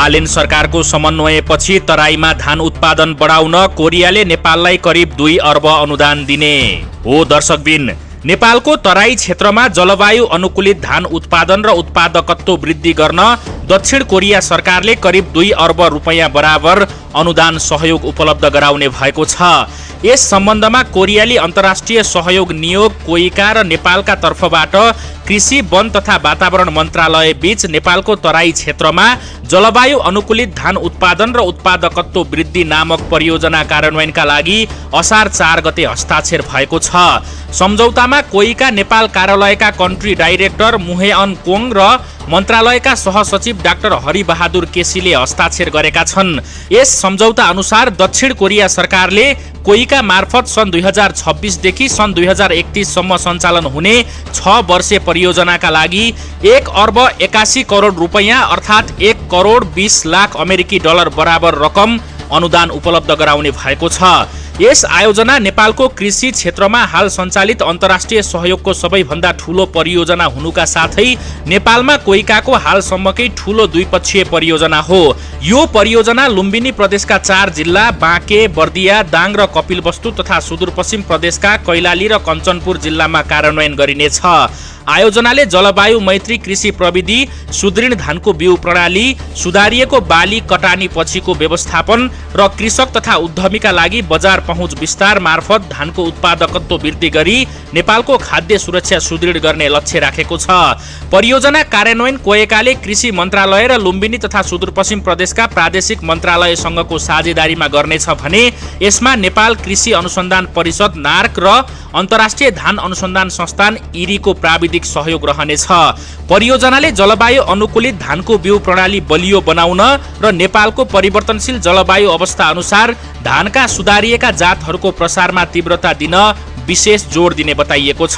बालेन सरकारको समन्वयपछि तराईमा धान उत्पादन बढाउन कोरियाले नेपाललाई करिब 2 अर्ब अनुदान दिने हो। दर्शकबिन, नेपालको तराई क्षेत्रमा जलवायु अनुकूलित धान उत्पादन र उत्पादकत्व वृद्धि गर्न दक्षिण कोरिया सरकारले करिब 2 अर्ब रुपैयाँ बराबर अनुदान सहयोग उपलब्ध गराउने भएको छ। यस सम्बन्धमा कोरियाली अन्तर्राष्ट्रिय सहयोग नियोग कोइका र नेपालका तर्फबाट कृषि, वन तथा वातावरण मन्त्रालय बीच नेपालको तराई क्षेत्रमा जलवायु अनुकूलित धान उत्पादन र उत्पादकत्व वृद्धि नामक परियोजना कार्यान्वयनका लागि असार 4 गते हस्ताक्षर भएको छ। सम्झौतामा कोइका नेपाल कार्यालयका कन्ट्री डाइरेक्टर मुहेअन कोङ र मन्त्रालयका सहसचिव डाक्टर हरिबहादुर केसीले हस्ताक्षर गरेका छन्। यस सम्झौता अनुसार दक्षिण कोरिया सरकारले कोइका मार्फत सन् 2026 देखि सन् 2031 सम्म सञ्चालन हुने 6 वर्षे परियोजनाका लागि 1 अर्ब 81 करोड रुपैयाँ अर्थात् 1 करोड 20 लाख अमेरिकी डलर बराबर रकम अनुदान उपलब्ध गराउने भएको छ। यस आयोजना नेपालको कृषि क्षेत्रमा हाल सञ्चालित अन्तर्राष्ट्रिय सहयोगको सबैभन्दा ठूलो परियोजना हुनुका साथै नेपालमा कोइकाको हालसम्मकै ठूलो द्विपक्षीय परियोजना हो। यो परियोजना लुम्बिनी प्रदेशका 4 जिल्ला बाँके, बर्दिया, दाङ र कपिलवस्तु तथा सुदूरपश्चिम प्रदेशका कैलाली र कञ्चनपुर जिल्लामा कार्यान्वयन गरिनेछ। आयोजनाले जलवायु मैत्री कृषि प्रविधि, सुदृढ धानको बिउ प्रणाली, सुधारिएको बाली कटानी पछिको व्यवस्थापन र कृषक तथा उद्यमीका लागि बजार पहुँच विस्तार मार्फत धानको उत्पादकत्व वृद्धि गरी नेपालको खाद्य सुरक्षा सुदृढ गर्ने लक्ष्य राखेको छ। परियोजना कार्यान्वयन कोएकाले कृषि मन्त्रालय र लुम्बिनी तथा सुदूरपश्चिम प्रदेशका प्रादेशिक मन्त्रालयसँगको साझेदारीमा गर्नेछ भने यसमा नेपाल कृषि अनुसन्धान परिषद नार्क र अन्तर्राष्ट्रिय धान अनुसन्धान संस्थान इरीको प्राविधिक सहयोग रहनेछ। परियोजनाले जलवायु अनुकूलित धानको बिउ प्रणाली बलियो बनाउन र नेपालको परिवर्तनशील जलवायु अवस्था अनुसार धानका सुधारिएका जातहरूको प्रसारमा तीव्रता दिन विशेष जोड दिने बताइएको छ।